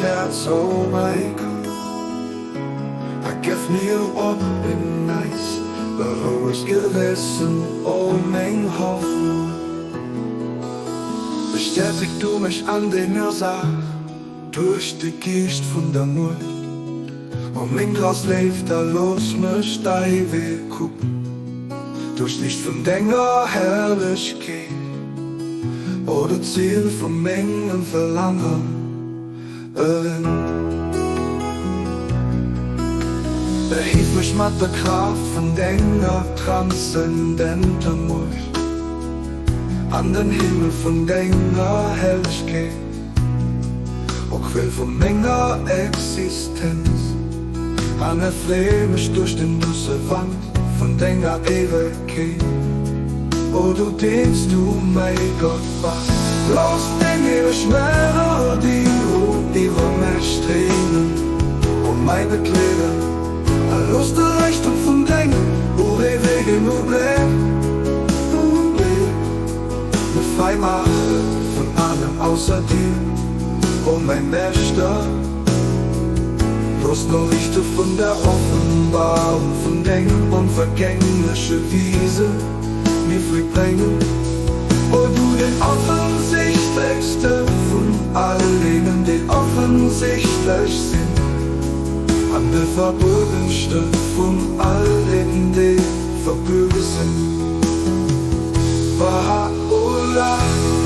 Häerz, o mäi Gott, A gëff mir op en Neits e rouegt Gewëssen, o meng Hoffnung. Bestäteg du mech an denger Saach duerch de Geescht vun der Muecht, o meng grouss Léift, a looss mech däi Wee kucken duerch d'Liicht vun denger Herrlechkeet, o du Ziel vu mengem Verlaangen. Behief mech mat der Kraaft vun denger transzendenter Muecht an den Himmel vun denger Herrlechkeet, o Quell vu menger Existenz, an erfree mech duerch den duusse Wand vun denger Éiwegkeet, o du deens du mäi Gott bass. Looss deng eweg Melodie iwwer mech dréinen, o mäi Begleeder, a looss de Räichtum vun dengem ureewege mech fräi maache vun allem ausser dir, o mäi Meeschter. Looss d'Noriichte vun der Offenbarung vun dengem onvergängleche Wiese mir Freed bréngen, o du den offensichtlechste vun all deenen, déi offensichtlech sinn, an de verbuergenste vun all deenen, déi verbuerge sinn. Baha'u'llah.